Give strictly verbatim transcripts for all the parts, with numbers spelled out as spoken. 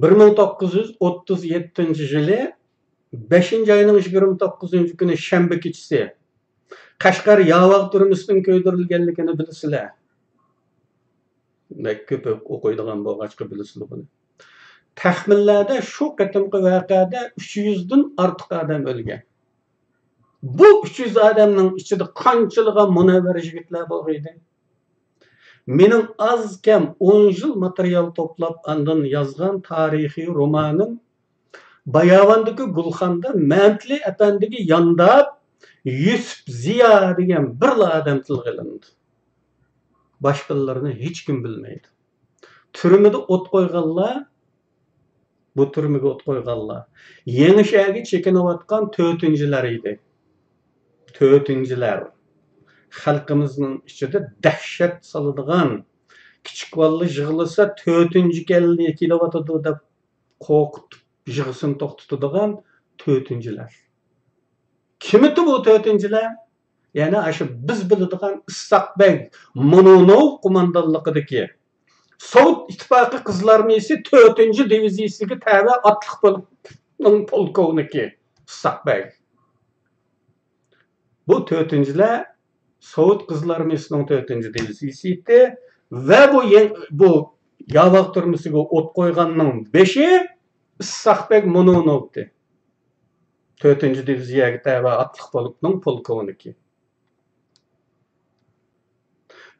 بىر مىڭ توققۇز يۈز ئوتتۇز يەتتىنچى يىلى بەشىنچى ئاينىڭ يىگىرمە توققۇزىنچى كۈنى شەنبە كېچىسى قەشقەر ياۋاغ تۈرمىسىدىن كۆيدۈرۈلگەنلىكىنى بىلىسىلەر. بەك كۆپ ئوقۇيدىغان بولغاچقا بىلىسىلەر بۇنى. تەخمىنلەردە شۇ قېتىمقى ۋەقەدە ئۈچ يۈزدىن ئارتۇق ئادەم ئۆلگەن. بۇ ئۈچ يۈز ئادەمنىڭ ئىچىدە قانچىلىغان مۇنەۋۋەر يىگىتلەر بولغىيدى؟ مېنىڭ ئاز كەم ئون يىل ماتېرىيال توپلاپ ئاندىن يازغان تارىخىي رومانىم باياۋاندىكى گۈلخاندا مەمتىلى ئەپەندىگە يانداپ يۈسۈپ زىيا دېگەن بىرلا ئادەم تىلغا ئېلىنىدۇ. باشقىلىرىنى ھېچكىم بىلمەيدۇ. تۈرمىدە ئوت قويغانلار، بۇ تۈرمىگە ئوت قويغانلار يېڭى شەھەرگە چېكىنىۋاتقان تۆتىنچىلەر ئىدى. تۆتىنچىلەر. خەلقىمىزنىڭ ئىچىدە دەھشەت سالىدىغان، كىچىك بالىلار يىغلىسا تۆتىنچى كەلدى، كېلىۋاتىدۇ دەپ قورقۇتۇپ يىغىسىنى توختىتىدىغان تۆتىنچىلەر. كىمىتى بۇ تۆتىنچىلەر؟ يەنى ئاشۇ بىز بىلىدىغان ئىسھاق بەگ مونونوف قوماندانلىقىدىكى سوۋېت ئىتتىپاقى قىزىل ئارمىيىسى تۆتىنچى دىۋىزىيىسىگە تەۋە ئاتلىق پولكنىڭ پولكوۋنىكى ئىسھاق بەگ. بۇ تۆتىنچىلەر سوۋېت قىزىل ئارمىيىسىنىڭ تۆتىنچى دىۋىزىيىسى ئىدى ۋە بۇ يەن-، بۇ ياۋاغ تۈرمىسىگە ئوت قويغاننىڭ بېشى ئىسساق بەگ مونونوف ئىدى. تۆتىنچى دىۋىزىيەگە تەۋە ئاتلىق پولكنىڭ پولكوۋنىكى.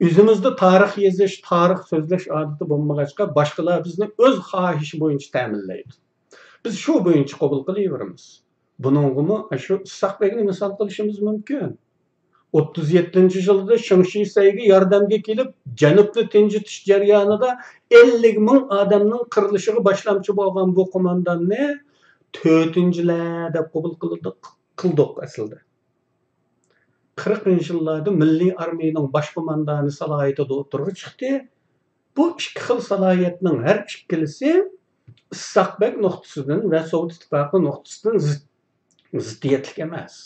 ئۆزىمىزدە تارىخ يېزىش، تارىخ سۆزلەش ئادىتى بولمىغاچقا، باشقىلار بىزنى ئۆز خاھىشى بويىچە تەمىنلەيدۇ. بىز شۇ بويىچە قوبۇل قىلىۋېرىمىز. بۇنىڭغىمۇ شۇ ئىسساق بەگنى مىسال قىلىشىمىز مۇمكىن. ئوتتۇز يەتتىنچى يىلدا شېڭ شىسەيگە ياردەمگە كېلىپ، جەنۇبنى تىنجىتىش جەريانىدا ئەللىك مىڭ ئادەمنىڭ قىرىلىشىغا باشلامچى بولغان بۇ قومانداننى تۆتىنچىلەر دەپ قوبۇل قىلدۇق، قىلدۇق ئەسلىدە. قىرىقىنچى يىللاردا مىللىي ئارمىيىنىڭ باش قوماندانى سالاھىيىتىدە ئوتتۇرىغا چىقتى. بۇ ئىككى خىل سالاھىيەتنىڭ ھەر ئىككىلىسى ئىسساق بەگ نۇقتىسىدىن ۋە سوۋېت ئىتتىپاقى نۇقتىسىدىن زىت-، زىددىيەتلىك ئەمەس.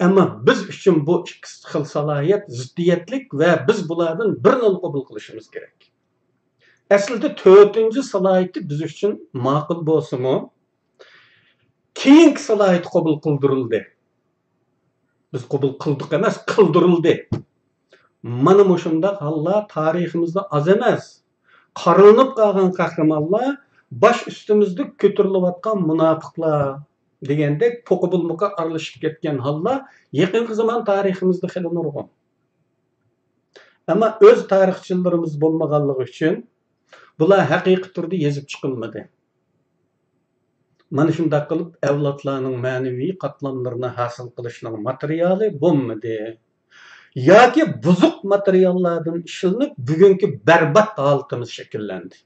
ئەمما بىز ئۈچۈن بۇ ئىككى خىل سالاھىيەت زىددىيەتلىك ۋە بىز بۇلاردىن بىرىنىلا قوبۇل قىلىشىمىز كېرەك. ئەسلىدە تۆتىنچى سالاھىيىتى بىز ئۈچۈن ماقۇل بولسىمۇ، كېيىنكى سالاھىيىتى قوبۇل قىلدۇرۇلدى. بىز قوبۇل قىلدۇق ئەمەس، قىلدۇرۇلدى. مانا مۇشۇنداق ھاللار تارىخىمىزدا ئاز ئەمەس. قارىلىنىپ قالغان قەھرىمانلار، باش ئۈستىمىزدە كۆتۈرۈلۈۋاتقان مۇناپىقلار دېگەندەك پوقا بولمىقى ئارىلىشىپ كەتكەن ھاللار يېقىنقى زامان تارىخىمىزدا خېلى نۇرغۇن. ئەمما ئۆز تارىخچىلىرىمىز بولمىغانلىقى ئۈچۈن بۇلار ھەقىقىي تۈردە يېزىپ چىقىلمىدى. مانا شۇنداق قىلىپ ئەۋلادلارنىڭ مەنىۋى قاتلاملىرىنى ھاسىل قىلىشنىڭ ماتېرىيالى بولمىدى. ياكى بۇزۇق ماتېرىياللاردىن ئىشلىنىپ، بۈگۈنكى بەربات ھالىتىمىز شەكىللەندى.